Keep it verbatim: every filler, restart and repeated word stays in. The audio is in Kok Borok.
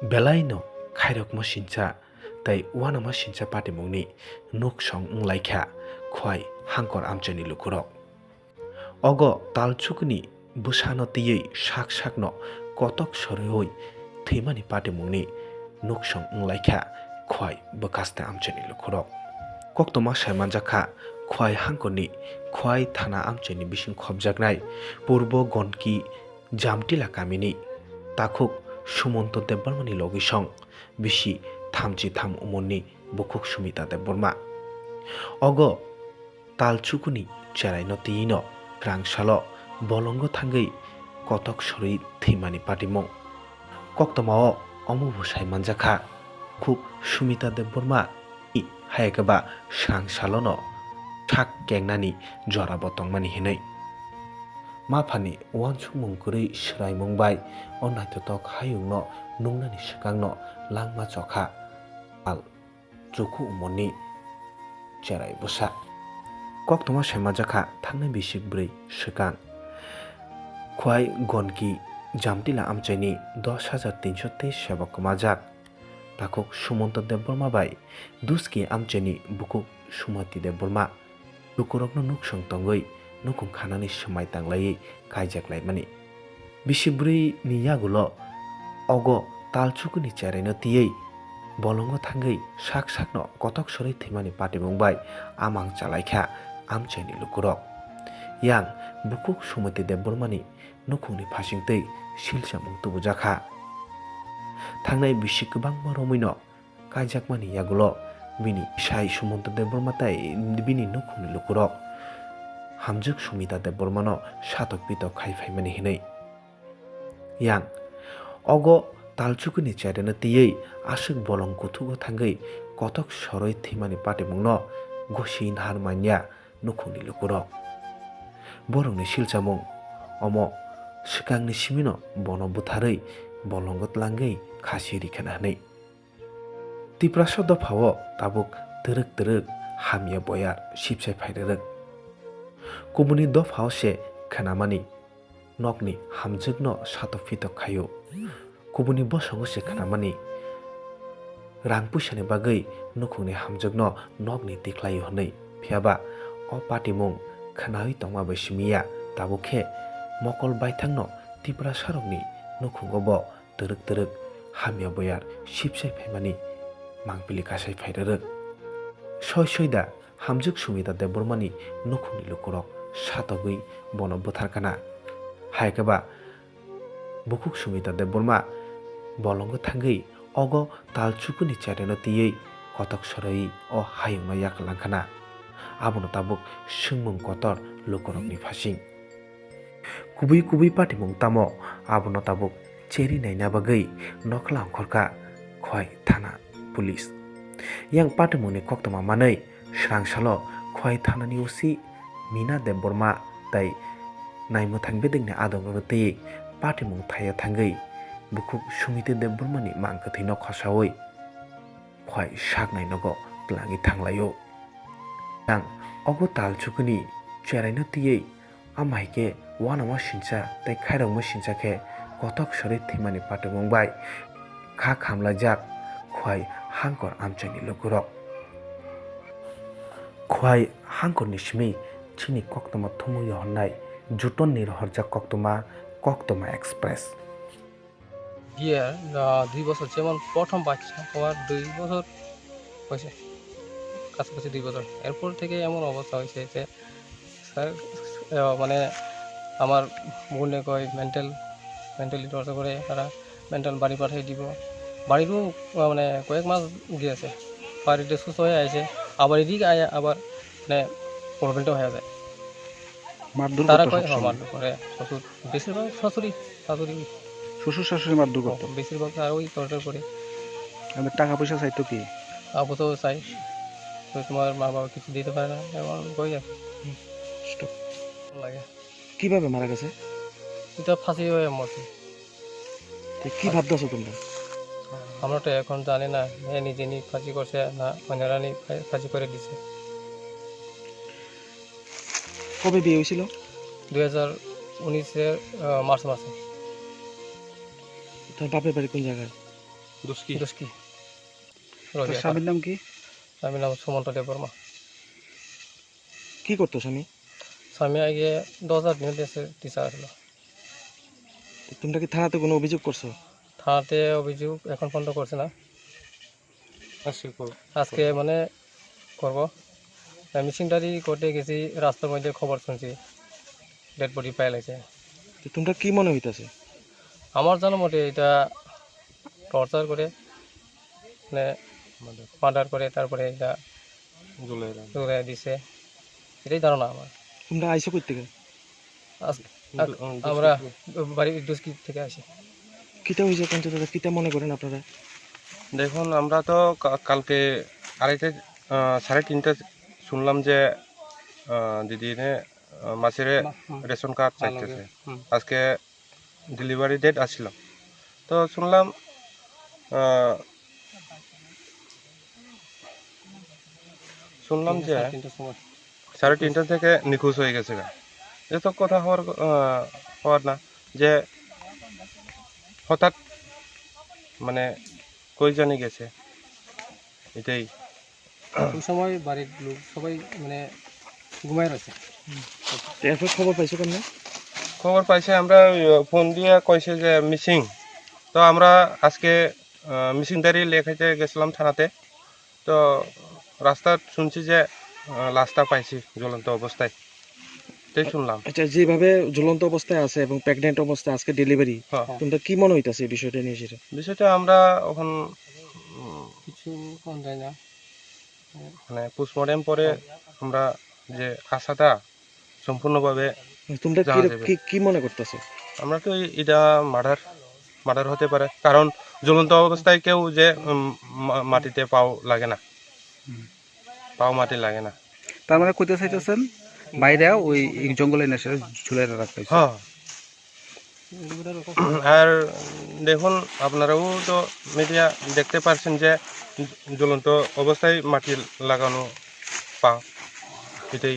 Belaino khairokma sincha tei uanama sincha patimungni nuksong wnglaikha Khwai Hangkor amchaini lukurok. Ogo talchukni bwsano twiwi sak sakno kotok soriwi thwimani patimungni nuksong wnglaikha Khwai bwkaste amchaini lukurok. Koktwma saimanjakha Khwai Hangkorni Khwai thana amchaini bising khopjaknai Purbo Gonki Jamtila kamini takhuk Sumonto Debbarmani logisong bisi thamchi tham umorni bukhuk Sumita Debbarma. Ogo talchukuni cheraino tiyino kwrang salo bolongo thangwi kotok sori thwimani patimung. Koktwmao omobo sai manjakha, khuk Sumita Debbarma hai khe ba swrang salono sak kengnani jorabo tongmani hinwi. Maphani uansukmung kwrwi swraimung bai o naithothok hayungno nungnani swkangno langma chokha. Al Chukhu umorni cherai bwsa. Koktwma saimanjakha thangnai bisik bwrwi swkang. Khwai Gonki Jamtila amchaini dos hajar tinso teis sebo kwmajak. Takhuk Sumonto Debbarma bai Duski amchaini bukhuk Sumati Debbarma lukurokno nuksong tongwi nukhung khanani swmai tanglaiwi kaijak laimani. Bisi bwrwini yagulo ogo talchukuni cheraino tiywi bolongo thangwi sak sakno kotok sori thwimani patimung bai amang chalaikha amchaini lukurok. Yang bukhuk Sumati Debbarmani nukhungni phasingtwi silchamung tubujakha. Thangnai bisi kwbangma romwino kaijakmani yagulo bini sai Sumonto Debbarma tei bini nukhungni lukurok hamjwk Sumita Debbarmano satok pitok khai phaimani hinwi. Yang ogo talchukuni cheraino tiywi aswk bolong kuthugo thangwi kotok sorwi thwimani patimungno gosi nahar manya nukhungni lukurok. Borokni silchamung omo swkangni simino bono butharwi bolongo tlangwi khasi rikha na hwnwi. Tiprasa dophao tabuk twrwk twrwk hamya boyar sipsai phairwrwk. Kubuni dophao se khnamani nokni hamjwkno satok pitok khaio. Kubuni bosongo se khnamani rang puisani bagwi nukhungni hamjwkno nokni tikhlaio hwnwi. Phiyaba o patimung khnawi tongma bai simi ya, tabuk khe mokol baithangno Tiprasarokni nukhungo bo twrwk twrwk hamya boyar sipsai phaimani mangpili kasai phairwrwk. Soi soi da hamjwk Sumita Debbarmani nukhungni lukurok satogwi bono bwtharkha na. Hai khe ba bukhuk Sumita Debbarma bolongo thangwi ogo talchukuni cheraino tiywi kotok sorowi o hayungno yakalangkha na. Abono tabuk swngmung kotor lukurokni phasing. Kubui kubui patimung tamo abono tabuk cheri naina bagwi nokla ongkhorkha Khwai thana police. Yang patimungni koktwma manwi swrang salo Khwai thanani O C Mina Debbarma tei naimwthang bedekni adongrokno twi patimung thaiya thangwi bukhuk Sumiti Debbarmani mang kwthwino khosaui Khwai saknai nogo twlangwi thanglaio. Ang ogo talchukuni cheraino twiwi, ama hai khe uanama sincha tei khairokma sincha khe kotok sori thwimani patimung bai kha khamlaijak Khwai Hangkor amchaini lukurok. Khwai Hangkorni simi chini koktwma thumwi yohornai jutonni rohorjak koktwma, Koktwma Express. গিয়ে, আহ, দুই বছর, যেমন প্রথম বাচ্চা হওয়ার দুই বছর হয়েছে, কাছাকাছি দুই বছর। এরপর থেকে এমন অবস্থা হয়েছে যে স্যার, আহ, মানে আমার বোনে কয় মেন্টাল, মেন্টালি টর্চার করে তারা, মেন্টাল বাড়ি পাঠিয়ে দিব। বাড়িতেও, আহ, মানে কয়েক মাস গিয়েছে, বাড়িতে সুস্থ হয়ে আছে, আবার এদিকে আয়া আবার মানে প্রবলেমটা হয়ে যায়। মারধর তারা করতো কয়, হ্যাঁ, সবসময়? মারধর করে। শ্বশুর, বেশিরভাগ শাশুড়ি, শাশুড়ি। শ্বশুর শাশুড়ি মারধর ও, করতো? বেশিরভাগ আর ওই টর্চার করে। মানে টাকা পয়সা চাইতো কি? আপাতত চাই। তো তোমার মা বাবা কিছু দিতে পারে না, এমন কই আর কি। স্টপ। লাগে। কিভাবে মারা গেছে? এটা ফাঁসি হয়ে মরছে। তো কি ভাবতেছো তোমরা? আমরা তো এখন জানি না, এ নিজে নি ফাঁসি করছে না অন্যরা নি ফা-, ফাঁসি করে দিছে। কবে বিয়ে হয়েছিল? দুই হাজার উনিশের, আহ, মার্চ মাসে। তোর বাপের বাড়ি কোন জায়গায়? দুস্কি। দুস্কি। তোর রোজা স্বামীর নাম কি? স্বামীর নাম সুমন্ত দেববর্মা। কি করতো স্বামী? স্বামী আগে দশ হাজার দিনের দেশে টিচার ছিল। তো তোমরা কি থানাতে কোনো অভিযোগ করছো? থানাতে অভিযোগ এখন পর্যন্ত করছে না। আজকে করো। আজকে মানে করব। মিসিং ডায়েরি করতে গেছি, রাস্তার মধ্যে খবর শুনছি ডেড বডি পাওয়া গেছে। তো তোমরা কি মনে হইতাছে? আমার জানা মতে এটা টর্চার করে, মানে মার্ডার করে, তারপরে এটা ঝুলাই দিছে, এটাই ধারণা আমার। তোমরা আইছো কই থেকে? আজ-, আ-, আমরা বাড়ি দুস্কি থেকে আসি। কিতা হয়েছে কোন দাদা, কিতা মনে করেন আপনারা? দেখুন, আমরা তো কা-, কালকে আড়াইটা, আহ, সাড়ে তিনটা শুনলাম যে, আহ, দিদি নে, আহ, মাসিরে মা-, হুম। রেশন কার্ড ভালো চাইতেছে। করে। হুম। আজকে ডেলিভারি ডেট আসছিল। তো শুনলাম, আহ, শুনলাম যে সাড়ে তিনটার সময়। সাড়ে তিনটা থেকে নিখোঁজ হয়ে গেছে গা। এত কথা হওয়ার, আহ, হওয়ার না, যে হঠাৎ মানে কই জানি গেছে, এটাই। ওই সময় বাড়ির লোক সবাই মানে ঘুমায় রয়েছে। তো এরপর খবর পাইছো কেমনে? খবর পাইছে আমরা, ওই, ফোন দিয়ে কইছে যে মিসিং। তো আমরা আজকে, আহ, মিসিং ডায়েরি লেখাইতে গেছিলাম থানাতে। তো রাস্তাত শুনছি যে, আহ, লাশটা পাইছি জ্বলন্ত অবস্থায়। তাই শুনলাম। আচ্ছা, যেভাবে জ্বলন্ত অবস্থায় আছে এবং প্রেগন্যান্ট অবস্থায় আজকে ডেলিভারি, হ্যাঁ। তোমরা কি মনে হইতাছে এই বিষয়টা নিয়ে সেটা? বিষয়টা আমরা এখন, উম, কিছু কোন যায় না। মানে পোস্টমর্টেম পরে আমরা যে আশাটা সম্পূর্ণভাবে তোমরা জানা কি, যাবে। কি, কি মনে করতেছো? আমরা তো এই, এটা মার্ডার, মার্ডার হতে পারে, কারণ জ্বলন্ত অবস্থায় কেউ যে, উম, মা-, মাটিতে পাও লাগে না, হুম। পাও মাটি লাগে না। তার মানে কইতে চাইতেছেন বাইরে ওই জঙ্গলে নেশে ঝুলাই রাখতে হয়েছে। হ্যাঁ। আর দেখুন, আপনারাও তো মিডিয়া দেখতে পারছেন যে জ্বলন্ত অবস্থায় মাটি লাগানো পা, এটাই।